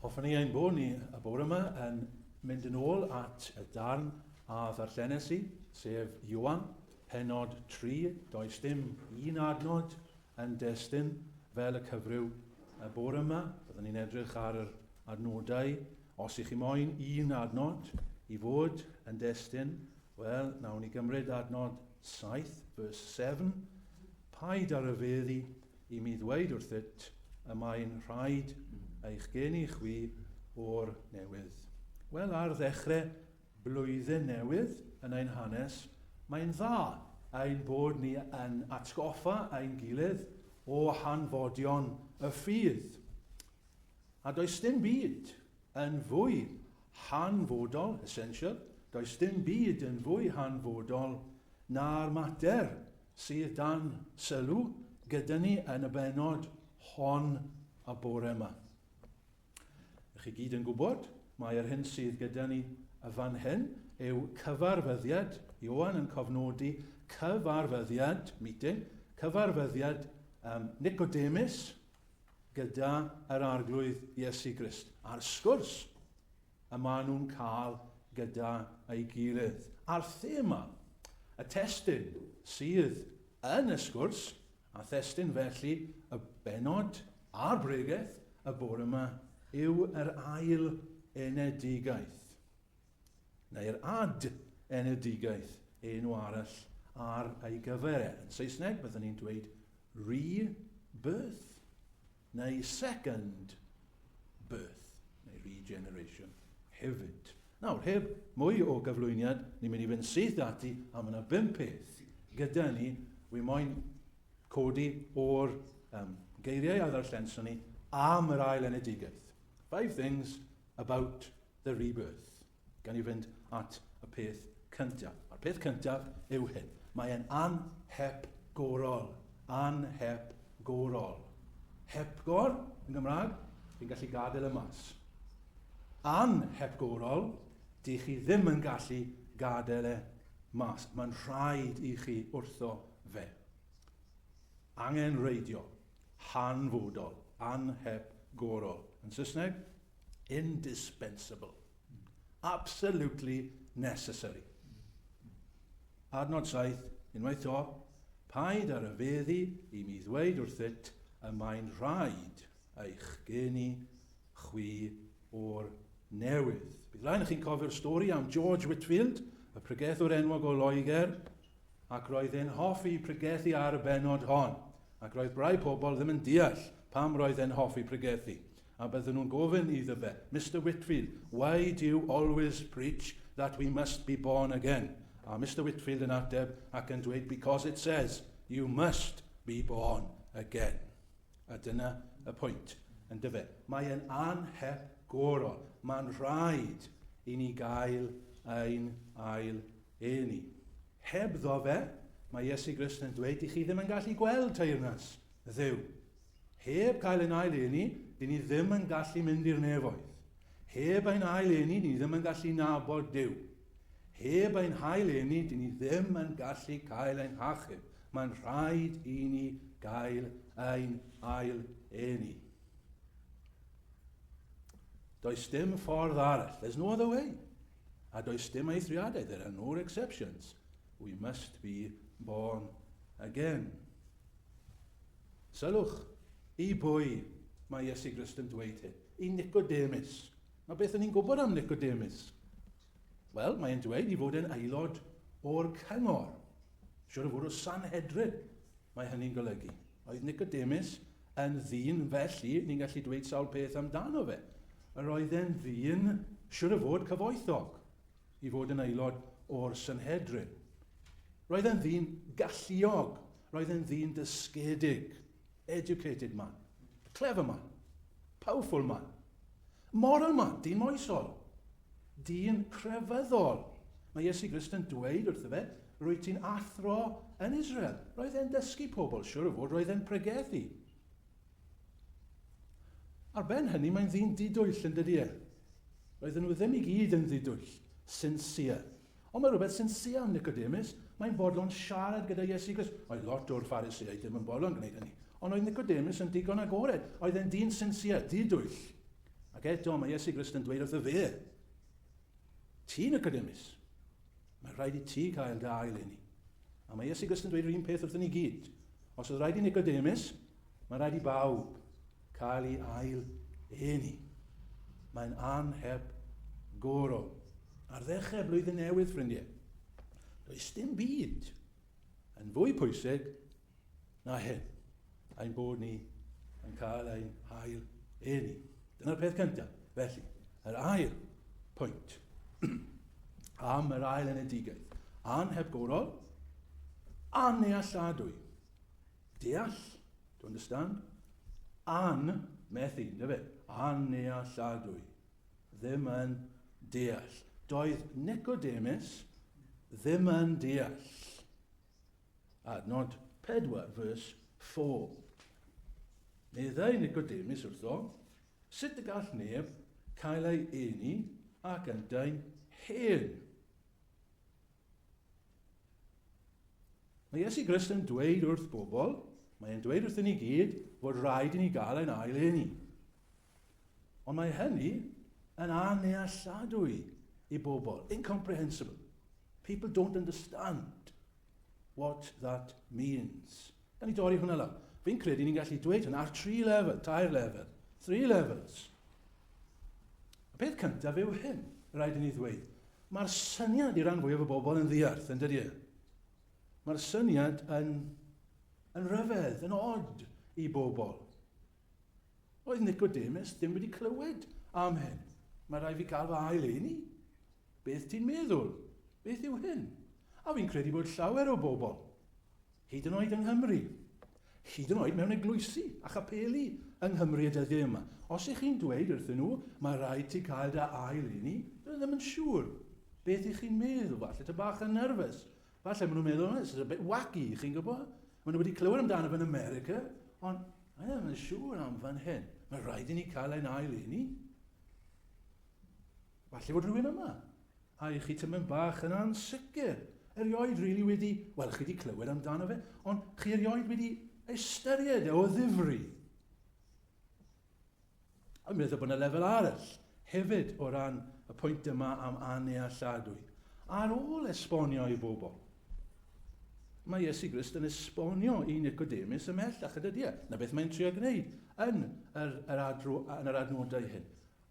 Hoffwn i ein bod ni y bore yma yn mynd yn ôl at y darn a ddarllenes i, sef Ioan, penod 3, does dim un adnod yn destun fel y cyfryw y bore yma. Byddwn ni'n edrych ar yr adnodau. Os ych chi moyn un adnod i fod yn destun, wel, nawn ni gymryd adnod 7, verse 7. Paid â rhyfeddu i mi ddweud wrthyt, y mae'n rhaid eich geni chwi o'r newydd. Wel, ar ddechrau blwyddyn newydd yn ein hanes, mae'n dda ein bod ni yn atgoffa ein gilydd o hanfodion y ffydd. A does dim byd yn fwy hanfodol, essential, does dim byd yn fwy hanfodol na'r mater sydd dan sylw gyda ni yn y bennod hon y bore yma. Ych chi gyd yn gwybod, mae yr hyn sydd gyda ni y fan hyn yw cyfarfyddiad, Ioan yn cofnodi cyfarfyddiad, meeting, cyfarfyddiad um, Nicodemus gyda yr Arglwydd Iesu Grist, a'r sgwrs y maen nhw'n cael gyda ei gilydd. A'r thema, y testun sydd yn y sgwrs, a thestun felly y bennod a'r bregeth y bore yma, yw yr ail enedigaeth. Neu'r ad-enedigaeth, enw arall ar ei gyfer e. Yn Saesneg, byddwn ni'n dweud re-birth neu second birth, neu regeneration hefyd. Nawr, heb mwy o gyflwyniad, ni'n mynd i fynd syth ati, a mae yna bum peth gyda ni. Wi moyn codi o'r um, geiriau a ddarllenson ni am yr ail enedigaeth. Five things about the rebirth. Gan i fynd at y peth cyntaf. A'r peth cyntaf yw hyn. Mae e'n anhepgorol. Anhepgorol. Hepgor, yn Gymraeg, chi'n gallu gadael y mas. Anhepgorol, di chi ddim yn gallu gadael e mas. Mae'n rhaid i chi wrtho fe. Angenrheidiol, hanfodol, anhepgorol. Yn Saesneg, indispensable. Absolutely necessary. Adnod 7, unwaith to, paid â rhyfeddu i mi ddweud wrthyt y mae'n rhaid eich geni chwi o'r newydd. Bydd rhaid i chi'n cofio'r stori am George Whitefield, y pregethwr enwog o Loegr, ac roedd e'n hoffi pregethu ar y bennod hon. Ac roedd rai pobl ddim yn deall pam roedd e'n hoffi pregethu. A bydden nhw'n gofyn iddo fe, Mister Whitefield, why do you always preach that we must be born again? A Mister Whitefield yn ateb ac yn dweud, because it says you must be born again. A dyna y pwynt, yn dyfe. Mae e'n anhepgorol. Mae'n rhaid i ni gael ein ail eni. Hebddo fe, mae Iesu Grist yn dweud, i chi ddim yn gallu gweld teyrnas Dduw. Heb gael ein ail eni, dyn ni ddim yn gallu mynd i'r nefoedd. Heb ein ail eni, ni ddim yn gallu nabod Duw. Heb ein hail eni, dyn ni ddim yn gallu cael ein hachub. Mae'n rhaid i ni gael ein ail eni. Does dim ffordd arall. There's no other way. A does dim eithriadau. There are no exceptions. We must be born again. Sylwch, i bwy mae Iesu Grist yn dweud hyn? I Nicodemus. Mae beth yn ni'n gwybod am Nicodemus? Wel, mae'n dweud i fod yn aelod o'r cyngor. Siwr o fod o Sanhedrin, mae hynny'n golygu. Oedd Nicodemus yn ddyn felly, ni'n gallu dweud sawl peth amdano fe. Yr oedd e'n ddyn, siwr o fod, cyfoethog. i fod yn aelod o'r Sanhedrin. Roedd e'n ddyn galluog, roedd e'n ddyn dysgedig, educated man, clever man, powerful man, moral man, dyn moesol, dyn crefyddol. Mae Iesu Grist yn dweud wrtho fe, rwy ti'n athro yn Israel. Roedd e'n dysgu pobl, siwr o fod, roedd e'n pregethu. Ar ben hynny, mae'n ddyn didwyll yn dydy e? Roedden nhw ddim i gyd yn ddidwyll, sincere. Ond mae rhywbeth sincere am Nicodemus. Mae'n bodlon siarad gyda Iesu Grist. Oedd lot o'r Phariseaid ddim yn bodlon gwneud hynny. Ond oedd Nicodemus yn digon agored. Oedd e'n dyn sincere, didwyll. Ac eto mae Iesu Grist yn dweud wrtho fe, Ti Nicodemus, mae rhaid i ti cael dy ail eni. A mae Iesu Grist yn dweud yr un peth wrthyn ni gyd. Os oedd rhaid i Nicodemus, mae rhaid i bawb cael ei ail eni. Mae'n anhepgorol. Ar ddechrau blwyddyn newydd, ffrindiau, does dim byd yn fwy pwysig na hyn, ein bod ni yn cael ein hail eni. Dyna'r peth cyntaf. Felly, yr ail pwynt am yr ail enedigaeth. Anhepgorol, annealladwy. Deall, to understand, an, methu, ynddo fe? Annealladwy. Ddim yn deall. Doedd Nicodemus ddim yn deall. Adnod 4, verse 4. Meddai Nicodemus wrtho, sut y gall neb cael ei eni ac yntau'n hen? Mae Iesu Grist yn dweud wrth bobl, mae e'n dweud wrthyn ni gyd, fod rhaid i ni gael ein ail eni. Ond mae hynny yn annealladwy i bobl, incomprehensible. People don't understand what that means. Gan i dorri hwnna lawr. Fi'n credu ni'n gallu dweud hynna ar tri lefel, tair lefel, three levels. Y peth cyntaf yw hyn, rhaid i ni ddweud. Mae'r syniad i ran fwyaf o bobl yn ddiarth, yn dydy e? Mae'r syniad yn, yn rhyfedd, yn odd i bobl. Oedd Nicodemus ddim wedi clywed am hyn. Mae rhaid fi gael fy ail eni. Beth ti'n meddwl? Beth yw hyn? A fi'n credu bod llawer o bobl, hyd yn oed yng Nghymru, hyd yn oed mewn eglwysi a chapeli yng Nghymru y dyddiau yma, os ych chi'n dweud wrthyn nhw, mae rhaid ti cael dy ail eni, dyn nhw ddim yn siŵr beth ych chi'n meddwl, falle ty bach yn nerfus. Falle maen nhw'n meddwl, this is a bit wacky, chi'n gwybod? Maen nhw wedi clywed amdano fe'n America, ond I ddim yn siŵr am fan hyn. Mae rhaid i ni cael ein ail eni. Falle fod rhywun yma. A i chi tymyn bach yn ansicr. Erioed really wedi, wel, chi wedi clywed amdano fe, ond chi erioed wedi ystyried e o ddifri. Yn meddwl bod yna lefel arall hefyd o ran y pwynt yma am annealladwy. Ar ôl esbonio i bobl, mae Iesu Grist yn esbonio i Nicodemus ymhellach y dydy e. Na beth mae'n trio gwneud yn yr, yr, adro, yn yr adnodau hyn.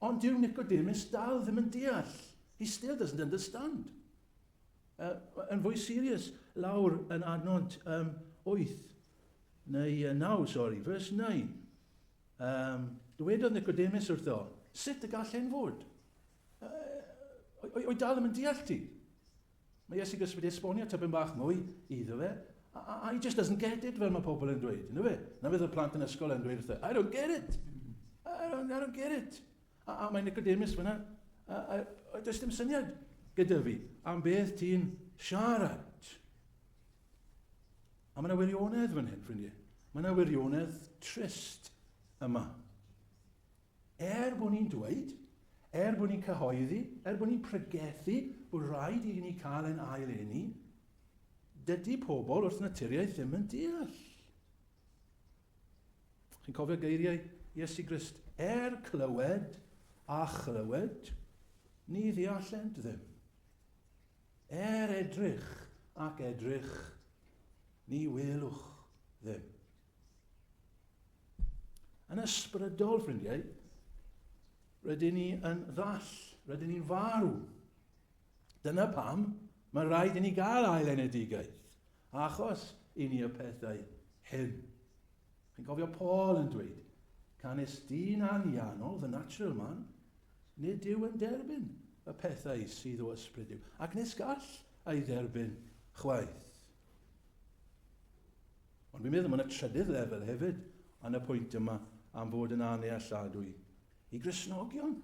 Ond dyw Nicodemus dal ddim yn deall. He still doesn't understand. Uh, yn fwy serious, lawr yn adnod um, 8, neu uh, 9, sorry, verse 9. Um, dywedodd Nicodemus wrtho, sut y gall hyn fod? O'i dal ddim yn deall ti? Mae Iesu Grist wedi esbonio tipyn bach mwy iddo fe, a, a, a he just doesn't get it, fel mae pobl yn dweud. Ynddo fe? Na fydd y plant yn ysgol yn dweud wrtho, I don't get it. I don't, I don't get it. A, a mae Nicodemus fyna, a, a, a, does dim syniad gyda fi am beth ti'n siarad. A mae yna wirionedd fan hyn, ffrindiau. Mae yna wirionedd trist yma. Er bod ni'n dweud, er bod ni'n cyhoeddi, er bod ni'n pregethu bod rhaid i ni cael ein ail eni, dydy pobl wrth naturiaeth ddim yn deall. Chi'n cofio geiriau Iesu Grist? Er clywed a chlywed, ni ddeallent ddim. Er edrych ac edrych, ni welwch ddim. Yn ysbrydol, ffrindiau, rydyn ni yn ddall, rydyn ni'n farw. Dyna pam mae rhaid i ni gael ail enedigaeth, achos i ni y pethau hyn. Chi'n cofio Paul yn dweud, canys dyn anianol, the natural man, Nid yw yn derbyn y pethau sydd o ysbryd Duw, ac nis gall ei dderbyn chwaith. Ond fi'n meddwl mae yna trydydd lefel hefyd yn y pwynt yma am fod yn annealladwy i Gristnogion.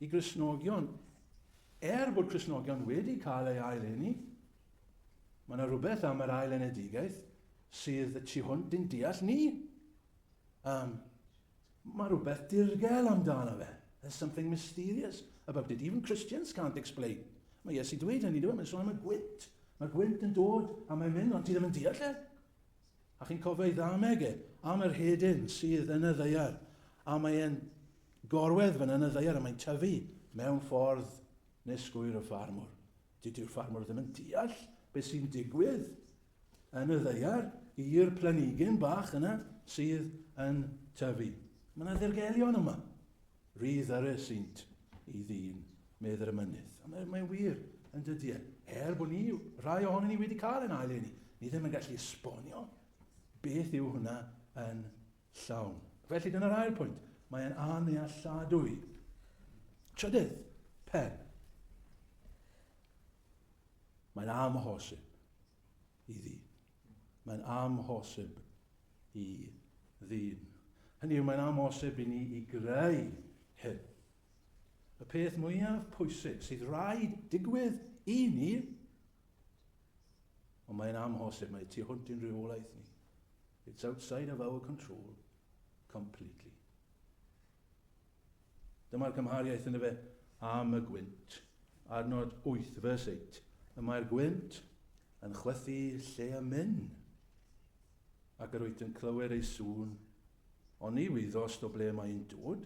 I Gristnogion, er bod Cristnogion wedi cael ei ail-eni, mae yna rhywbeth am yr ail-enedigaeth sydd y tu hwnt i'n deall ni. Um, Mae rhywbeth dirgel amdano fe. There's something mysterious about it. Even Christians can't explain. Mae Iesu dweud hynny, dweud, mae'n sôn am y gwynt. Mae'r gwynt yn dod a mae'n mynd, ond ti ddim yn deall e. A chi'n cofio ei ddameg e am yr hedyn sydd yn y ddeiar. A mae'n gorwedd fan yn y ddeiar a mae'n tyfu mewn ffordd nesgwyr y ffarmwr. Dydy'r ffarmwr ddim yn deall beth sy'n digwydd yn y ddeiar i'r planigyn bach yna sydd yn tyfu. Mae yna ddirgelion yma. Rhydd ar y synt i ddyn, medd yr ymynydd. A mae'n mae wir yn dydy e. Er bod ni, rhai ohonon ni wedi cael yn ail ni, ni ddim yn gallu esbonio beth yw hwnna yn llawn. Felly dyna'r ail pwynt. Mae'n annealladwy. Trydydd pen. Mae'n amhosib i ddyn. Mae'n amhosib i ddyn. Hynny yw, mae'n amhosib i ni i greu hyn. Y peth mwyaf pwysig sydd rhaid digwydd i ni, ond mae'n amhosib, mae tu hwnt i'n rheolaeth ni. It's outside of our control completely. Dyma'r cymhariaeth yn y fe am y gwynt. Adnod 8, verse 8. Y mae'r gwynt yn chwythu lle y myn, ac yr wyt yn clywed ei sŵn, ond ni wyddost o ble mae'n dod,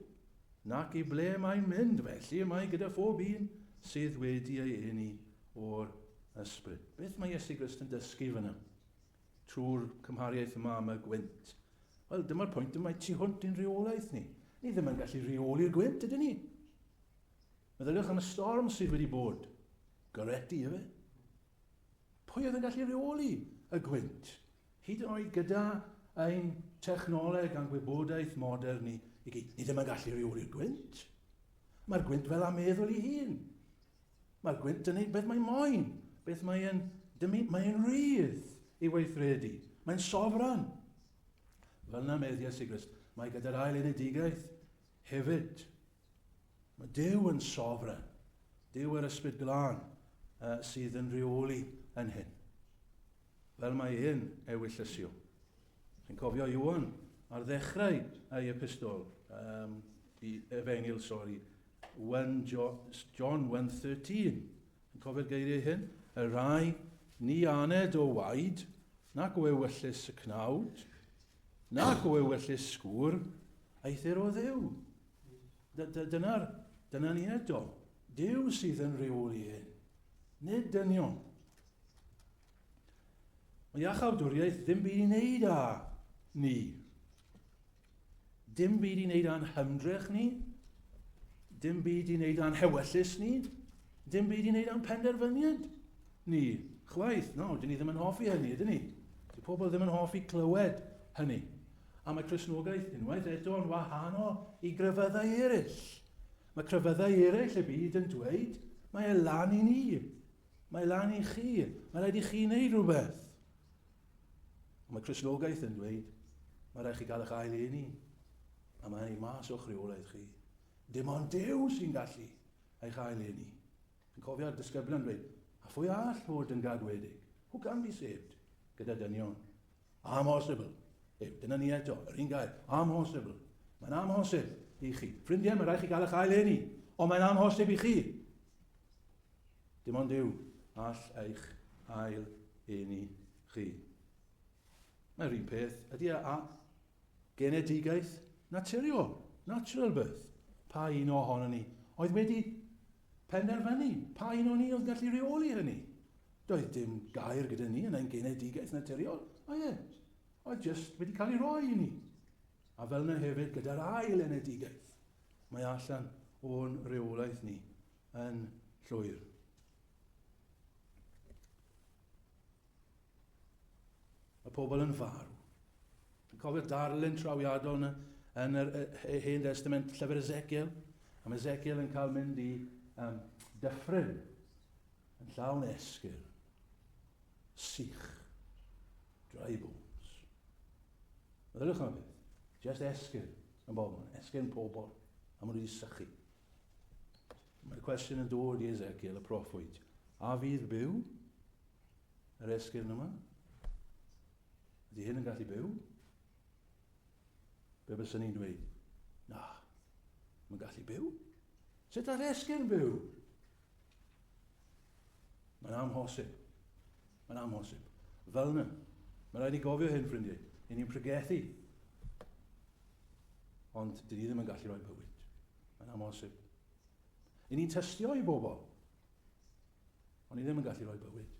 nac i ble mae'n mynd, felly y mae gyda phob un sydd wedi ei eni o'r ysbryd. Beth mae Iesu Grist yn dysgu fyna? Trwy'r cymhariaeth yma am y gwynt. Wel, dyma'r pwynt yma, tu hwnt i'n rheolaeth ni. Ni ddim yn gallu rheoli'r gwynt, ydyn ni? Meddyliwch am y storm sydd wedi bod. Goretti, efe? Pwy oedd yn gallu rheoli y gwynt? Hyd yn oed gyda ein technoleg a'n gwybodaeth modern ni i gyd, ni ddim yn gallu rheoli'r gwynt. Mae'r gwynt fel a meddwl ei hun. Mae'r gwynt yn neud beth mae'n moyn, beth mae'n dymu, mae'n rhydd i weithredu. Mae'n sofran. Fel yna medd Iesu Grist, mae gyda'r ail enedigaeth hefyd. Mae Duw yn sofran. Duw yr Ysbryd Glân uh, sydd yn rheoli yn hyn. Fel mae hyn ewyllysio. Chi'n cofio Iwan ar ddechrau ei epistol, um, i efengyl, sori, 1 John 1:13. Yn cofio'r geiriau hyn? Y rhai ni aned o waed, nac o ewyllys y cnawd, nac o ewyllys sgwr, eithr o Dduw. Dyna'r, dyna ni eto. Duw sydd yn rheoli hyn, nid dynion. Mae iachawdwriaeth ddim byd i wneud â ni. Dim byd i wneud â'n hymdrech ni, dim byd i wneud â'n hewyllys ni, dim byd i wneud â'n penderfyniad ni. Chwaith, no, dyn ni ddim yn hoffi hynny, ydyn ni? Di pobl ddim yn hoffi clywed hynny. A mae Cristnogaeth unwaith eto yn wahanol i grefyddau eraill. Mae crefyddau eraill y byd yn dweud, mae e lan i ni, mae lan i chi, mae rhaid i chi wneud rhywbeth. Ond mae Cristnogaeth yn dweud, mae rhaid chi gael eich ail eni, a mae hynny mas o'ch rheolaeth chi. Dim ond Duw sy'n gallu eich ail eni. Chi'n cofio'r disgyblion dweud, a phwy all fod yn gadwedig? Who can be saved? Gyda dynion. Amhosibl. Ew, dyna ni eto, yr un gair. Amhosibl. Mae'n amhosib i chi. Ffrindiau, mae rhaid chi gael eich ail eni, ond mae'n amhosib i chi. Dim ond Duw all eich ail eni chi. Mae'r un peth ydy a genedigaeth naturiol, natural birth. Pa un ohono ni oedd wedi penderfynu? Pa un o'n ni oedd gallu rheoli hynny? Doedd dim gair gyda ni yn ein genedigaeth naturiol, oedd e? Oedd jyst wedi cael ei roi i ni. A fel yna hefyd gyda'r ail enedigaeth. Mae allan o'n reolaeth ni yn llwyr. Mae pobl yn farw. Yn cofio'r darlun trawiadol yna yn yr Hen Testament, llyfr Ezekiel. A mae Ezekiel yn cael mynd i um, dyffryn yn llawn esgyr, sych, dry bones. Meddyliwch am y peth. Just esgyr yn bobl, esgyrn pobl, a maen nhw wedi sychu. Mae'r cwestiwn yn dod i Ezekiel, y proffwyd. A fydd byw yr esgyrn yma? Ydy hyn yn gallu byw? Be byswn ni'n dweud? Na, mae'n gallu byw. Sut all esgyrn byw? Mae'n amhosib. Mae'n amhosib. Fel yna. Mae'n rhaid i gofio hyn, ffrindiau. Ni'n ni'n pregethu. Ond dyn ni ddim yn gallu rhoi bywyd. Mae'n amhosib. I ni'n tystio i bobl, ond ni ddim yn gallu rhoi bywyd.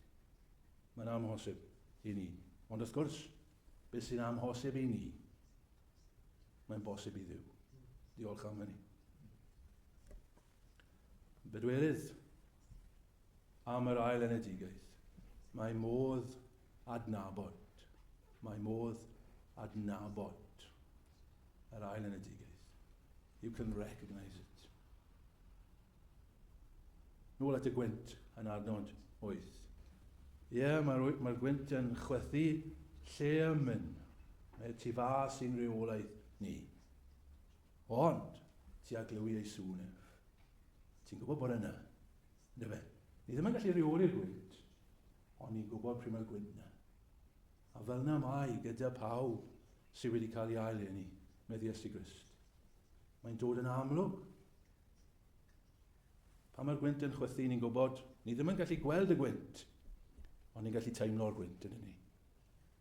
Mae'n amhosib i ni. Ond wrth gwrs, beth sy'n amhosib i ni, mae'n bosib i Dduw. Diolch am hynny. Bedwerydd, am yr ail enedigaeth, mae modd adnabod. Mae modd adnabod yr ail enedigaeth. You can recognise it. Nôl at y gwynt yn adnod 8. Ie, yeah, mae'r mae gwynt yn chwythu lle y myn. Mae tu fas i'n rheolaeth ni. Ond, ti a glywi ei sŵn ef. Ti'n gwybod bod yna. Ynddo fe? Ni ddim yn gallu rheoli'r gwynt, ond ni'n gwybod pryd mae'r gwynt yna. A fel yna mae gyda pawb sydd wedi cael ei ail eni, medd Iesu Grist. Mae'n dod yn amlwg. Pan mae'r gwynt yn chwythu, ni'n gwybod, ni ddim yn gallu gweld y gwynt, ond ni'n gallu teimlo'r gwynt yn ni.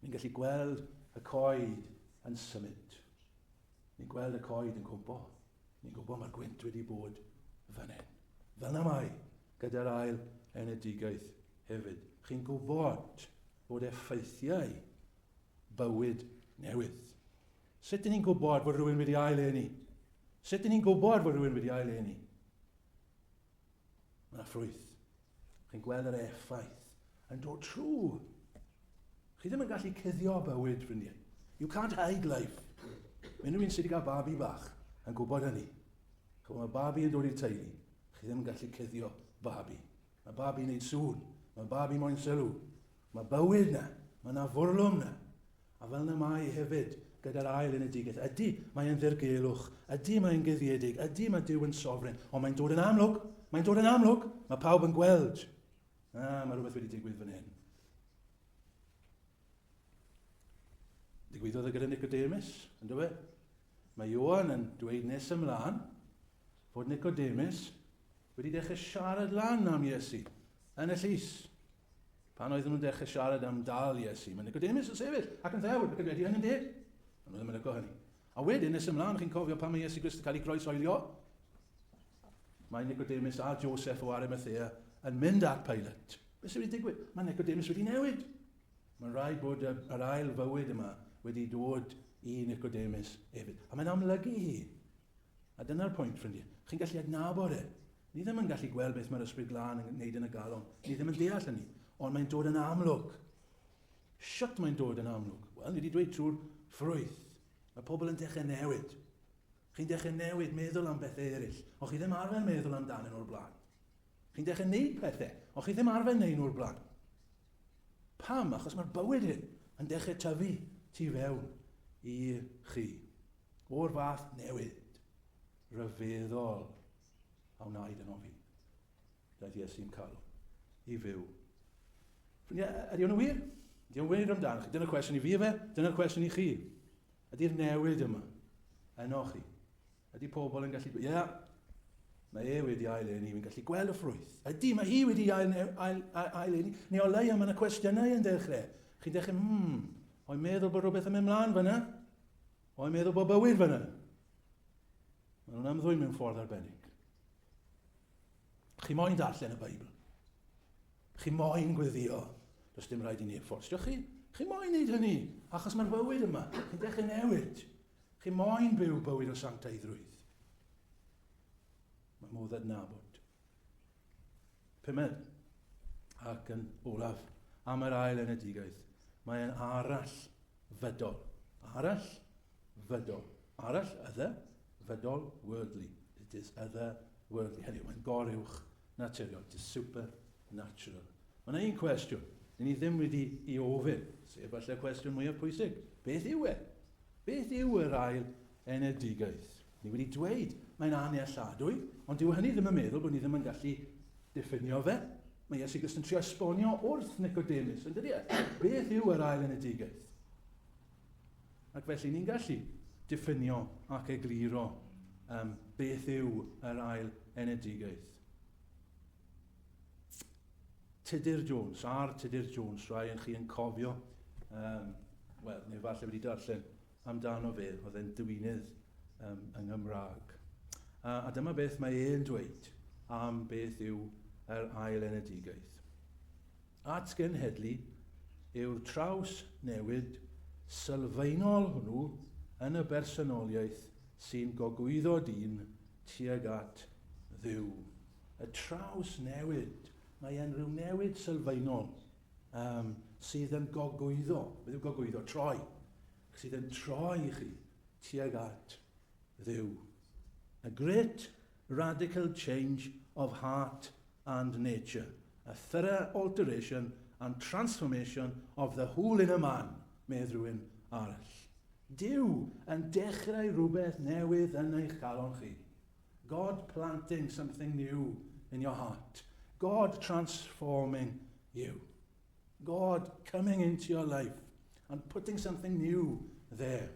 Ni'n gallu gweld y coed yn symud. Ni'n gweld y coed yn cwmpo. Ni'n gwybod mae'r gwynt wedi bod fan hyn. Fel na mae gyda'r ail enedigaeth hefyd. Chi'n gwybod bod effeithiau bywyd newydd. Sut dyn ni'n gwybod bod rhywun wedi ail eni? Sut dyn ni'n gwybod bod rhywun wedi ail eni? Mae yna ffrwyth. Chi'n gweld yr effaith yn dod trwy. Chi ddim yn gallu cuddio bywyd, ffrindiau. You can't hide life. Mae unrhyw un sydd wedi cael babi bach yn gwybod hynny. Chymod, mae babi yn dod i'r teulu. Chi ddim yn gallu cuddio babi. Mae babi yn gwneud sŵn. Mae babi moyn sylw. Mae bywyd na. Mae yna fwrlwm na. A fel yna mae hefyd gyda'r ail enedigaeth. Ydy, mae e'n ddirgelwch. Ydy, mae'n guddiedig. Ydy, mae Duw yn sofren. Ond mae'n dod yn amlwg. Mae'n dod yn amlwg. Mae pawb yn gweld. Ah, mae rhywbeth wedi digwydd fan hyn. Digwyddodd e gyda Nicodemus, yn dwi? Mae Ioan yn dweud nes ymlaen fod Nicodemus wedi dechrau siarad lan am Iesu yn y llys. Pan oedden nhw'n dechrau siarad am dal Iesu, mae Nicodemus yn sefyll ac yn ddewr ac yn dweud, hynny'n deg? Ond nhw ddim yn lygo hynny. A wedyn, nes ymlaen, chi'n cofio pan mae Iesu Grist yn cael ei groeshoelio? Mae Nicodemus a Joseph o Arimathea yn mynd at Pilate. Beth sydd wedi digwydd? Mae Nicodemus wedi newid. Mae'n rhaid bod yr ail fywyd yma wedi dod i Nicodemus hefyd. A mae'n amlygu hi. A dyna'r pwynt, ffrindiau. Chi'n gallu adnabod e. Ni ddim yn gallu gweld beth mae'r Ysbryd Glân yn gwneud yn y galon. Ni ddim yn deall hynny. Ond mae'n dod yn amlwg. Shwt mae'n dod yn amlwg? Wel, ni wedi dweud trwy'r ffrwyth. Mae pobl yn dechrau newid. Chi'n dechrau newid meddwl am bethau eraill, ond chi ddim arfer meddwl amdanyn nhw'r blaen. Chi'n dechrau neud pethau, ond chi ddim arfer neud nhw'r blaen. Pam? Achos mae'r bywyd hyn yn dechrau tyfu tu fewn i chi. O'r fath newid rhyfeddol a wnaed yno fi. Daeth Iesu'n calon i fyw. Ffrindiau, ydy hwn yn wir? Ydy hwn wir amdano chi? Dyna'r cwestiwn i fi efe, dyna'r cwestiwn i chi. Ydy'r newid yma yno chi? Ydy pobl yn gallu dweud, ie, yeah, mae e wedi ail eni, fi'n gallu gweld y ffrwyth. Ydy, mae hi wedi ail, ail, ail, ail eni. Neu o leia, mae yna cwestiynau yn dechrau. Chi'n dechrau, o'i meddwl bod rhywbeth yn mynd mlaen fyna? O'i meddwl bod bywyd fyna? Mae nhw'n ymddwyn mewn ffordd arbennig. Chi moyn darllen y Beibl. Chi moyn gweddio. Does dim rhaid i neb fforstio chi. Chi moyn wneud hynny, achos mae'r fywyd yma. Chi'n dechrau newid. Chi moyn byw bywyd o sanctaiddrwydd. Mae modd adnabod. Pumed, ac yn olaf, am yr ail enedigaeth, mae'n arall fydol. Arall fydol. Arall, other, fydol, worldly. It is other worldly. Hynny yw, mae'n goruwch naturiol. It is supernatural. Mae yna un cwestiwn ni ddim wedi i ofyn, sef falle cwestiwn mwyaf pwysig. Beth yw e? Beth yw yr ail enedigaeth? Ni wedi dweud mae'n annealladwy, ond dyw hynny ddim yn meddwl bod ni ddim yn gallu diffinio fe. Mae Iesu Grist yn trio esbonio wrth Nicodemus, yn dydy e? Beth yw yr ail enedigaeth? Ac felly ni'n gallu diffinio ac egluro um, beth yw yr ail enedigaeth. Tudur Jones, ar Tudur Jones, rhai yn chi yn cofio, um, wel, neu falle wedi darllen amdano fe, oedd e'n dywinydd um, yng Nghymraeg. A, a dyma beth mae e'n dweud am beth yw yr ail enedigaeth. Atgenhedlu yw'r traws newid sylfaenol hwnnw yn y bersonoliaeth sy'n gogwyddo dyn tuag at Dduw. Y traws newid, mae e'n rhyw newid sylfaenol um, sydd yn gogwyddo, beth yw gogwyddo? Troi. Sydd yn troi chi tuag at Dduw. A great radical change of heart and nature, a thorough alteration and transformation of the whole inner man, medd rhywun arall. Duw yn dechrau rhywbeth newydd yn eich calon chi. God planting something new in your heart. God transforming you. God coming into your life and putting something new there.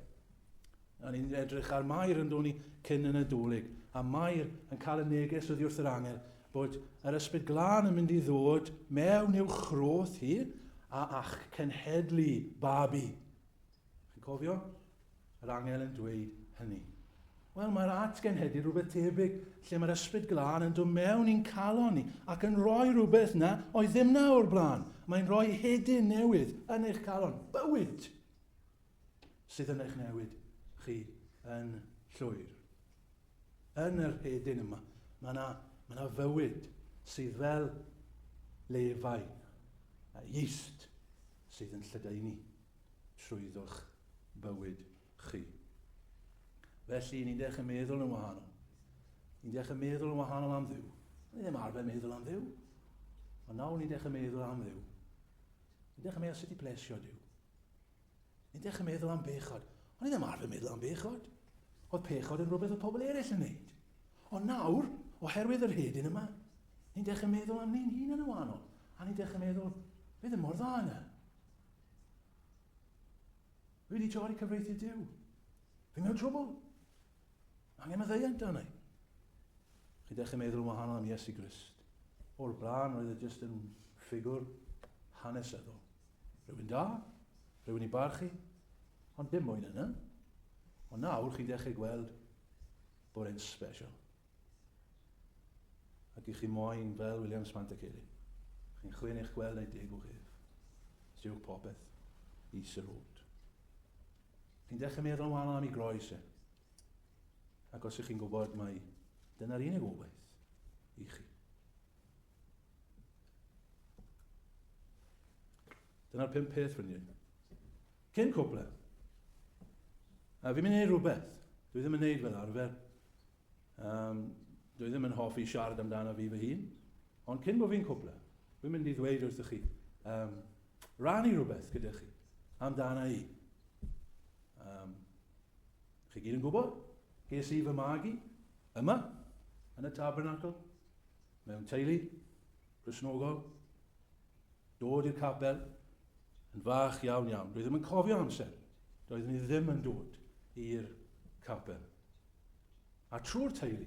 A ni'n edrych ar Mair yn dod ni cyn y Nadolig, a Mair yn cael y neges oddi wrth yr angel bod yr ysbryd glân yn mynd i ddod mewn i'w chroth hi a ach cenhedlu babi. Chi'n cofio? Yr angel yn dweud hynny. Wel, mae'r atgenhedlu rhywbeth tebyg, lle mae'r ysbryd glân yn dod mewn i'n calon ni ac yn rhoi rhywbeth na oedd ddim na o'r blaen. Mae'n rhoi hedyn newydd yn eich calon, bywyd sydd yn eich newid chi yn llwyr. Yn yr hedyn yma, mae yna, mae yna fywyd sydd fel lefau, a yeast sydd yn lledaenu trwyddo'ch bywyd chi. Felly, ni'n dechrau meddwl yn wahanol. Ni'n dechrau meddwl yn wahanol am Dduw. Ni ddim arfer meddwl am Dduw. Ond nawr ni'n dechrau meddwl am Dduw. Ni'n dechrau meddwl sut i plesio Duw. Ni'n dechrau meddwl am bechod. Ond ni ddim arfer meddwl am bechod. Oedd pechod yn rhywbeth oedd pobl eraill yn wneud. Ond nawr, oherwydd yr hedyn yma, ni'n dechrau meddwl am ni'n hun yn wahanol. A ni'n dechrau meddwl, fe ddim mor dda yna. Fi wedi torri cyfreithiau Duw. Fi mewn trwbl. Angen maddeuant arna i. Chi'n dechrau meddwl yn wahanol am Iesu Grist. O'r blaen, roedd e jyst yn ffigwr hanesyddol. Rhywun da, rhywun i barchu, ond dim mwy na yna. Ond nawr chi'n dechrau gweld bod e'n special. Ac i chi moyn fel William Spantakeli. Chi'n chwyn eich gweld a'i degwch ef. Siwch popeth i syrwyd. Chi'n dechrau meddwl yn wahanol am ei groes e. Ac os ych chi'n gwybod mai dyna'r unig obaith i chi. Dyna'r pum peth, ffrindiau. Cyn cwpla. A fi'n mynd i wneud rhywbeth. Dwi ddim yn wneud fel arfer. Um, dwi ddim yn hoffi siarad amdano fi fy hun. Ond cyn bod fi'n cwpla, dwi'n mynd i ddweud wrthych chi, um, rannu rhywbeth gyda chi amdano i. Um, chi gyd yn gwybod, ges i fy magu yma, yn y tabernacl, mewn teulu, Gristnogol, dod i'r capel, yn fach iawn iawn. Dwi ddim yn cofio amser. Doeddwn i ddim yn dod i'r capel. A trwy'r teulu,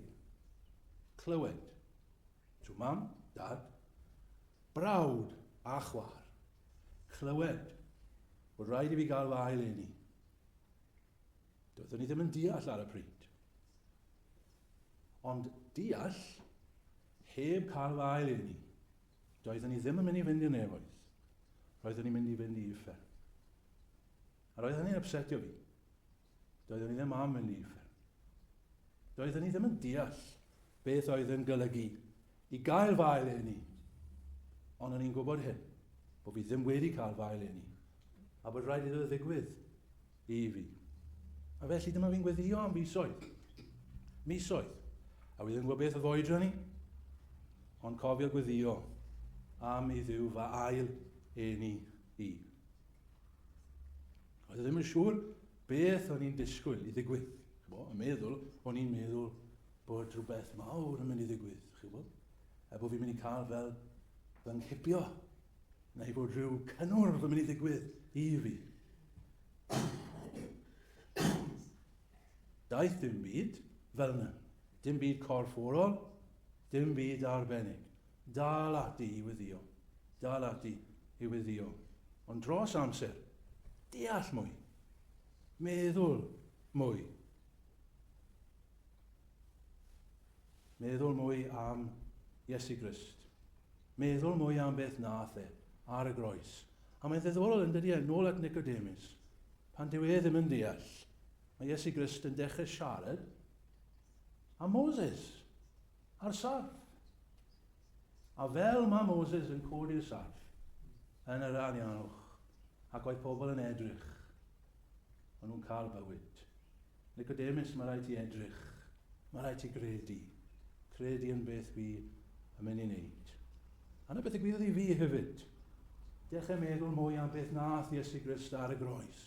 clywed, trwy mam, dad, brawd a chwaer, clywed bod rhaid i fi gael fy ail eni. Doeddwn i ddim yn deall ar y pryd. Ond deall, heb cael fy ail eni, doeddwn i ddim yn mynd i fynd i'r nefoedd. Roeddwn i'n mynd i fynd i uffern. A roedd hynny'n upsetio fi. Doeddwn i ddim am fynd i uffern. Doeddwn i ddim yn deall beth oedd yn golygu i gael fy ail eni. Ond o'n i'n gwybod hyn, bod fi ddim wedi cael fy ail eni, a bod rhaid iddo ddigwydd i fi. A felly dyma fi'n gweddio am fisoedd. Misoedd. A fi ddim yn gwybod beth oedd oedran i, ond cofio gweddio am i Dduw fy ail eni i. Oedd e ddim yn siŵr beth o'n i'n disgwyl i ddigwydd. Ch'bo, yn meddwl, o'n i'n meddwl bod rhywbeth mawr yn mynd i ddigwydd, chi'n A bod fi'n mynd i cael fel fy nghipio, neu bod rhyw cynnwrf yn mynd i ddigwydd i fi. Daeth dim byd fel yna. Dim byd corfforol, dim byd arbennig. Dal ati i weddio. Dal ati i weddio. Ond dros amser, deall mwy. Meddwl mwy. Meddwl mwy am Iesu Grist. Meddwl mwy am beth nath e ar y groes. A mae'n ddiddorol yn dydy e, nôl at Nicodemus, pan dyw e ddim yn deall, mae Iesu Grist yn dechrau siarad am Moses a'r sarff. A fel mae Moses yn codi'r sarff yn yr anianwch, ac oedd pobl yn edrych, maen nhw'n cael bywyd. Nicodemus, mae rhaid ti edrych. Mae rhaid ti gredu. Credu yn beth fi yn mynd i wneud. A na beth ddigwyddodd i fi hefyd. Dechrau meddwl mwy am beth nath Iesu Grist ar y groes.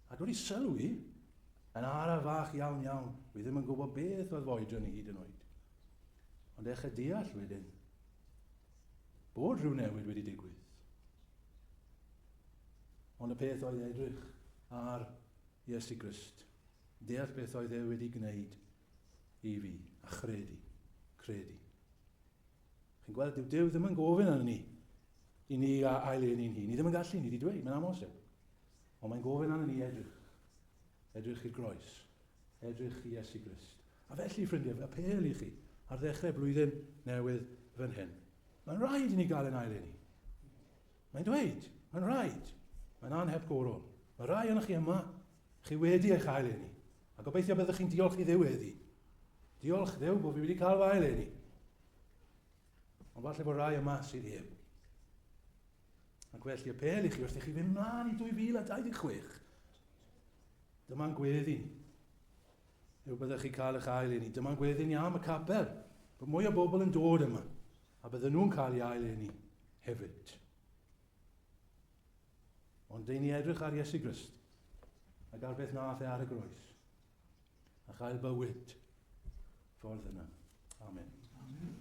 A dwi wedi sylwi yn araf fach iawn iawn. Wi ddim yn gwybod beth oedd f'oedran i hyd yn oed. Ond dechrau deall wedyn bod rhyw newid wedi digwydd. Ond y peth oedd edrych ar Iesu Grist, deall beth oedd e wedi gwneud i fi, a chredu, credu. Chi'n gweld, dyw Duw ddim yn gofyn arno ni i ni ail-eni'n hun. Ni ddim yn gallu, ni wedi dweud, mae'n amhosib. Ond mae'n gofyn arno ni edrych. Edrych i'r groes. Edrych i Iesu Grist. A felly, ffrindiau, fy apêl i chi ar ddechrau blwyddyn newydd fan hyn. Mae'n rhaid i ni gael ein ail-eni. Mae'n dweud, mae'n rhaid. Mae'n anhepgorol. Mae rai ohonoch chi yma, chi wedi eich ail eni. A gobeithio byddwch chi'n diolch i Dduw heddi. Diolch Dduw bod fi wedi cael fy ail eni. Ond falle bod rai yma sydd heb. Ac felly apêl i chi wrth i chi fynd mlaen i 2026. Dyma'n gweddi ni. Yw byddwch chi cael eich ail eni. Dyma'n gweddi ni am y capel. Bod mwy o bobl yn dod yma. A bydden nhw'n cael ei ail eni hefyd. Ond dyn ni edrych ar Iesu Grist ac ar beth nath e ar y groes a chael bywyd ffordd yna. Amen. Amen.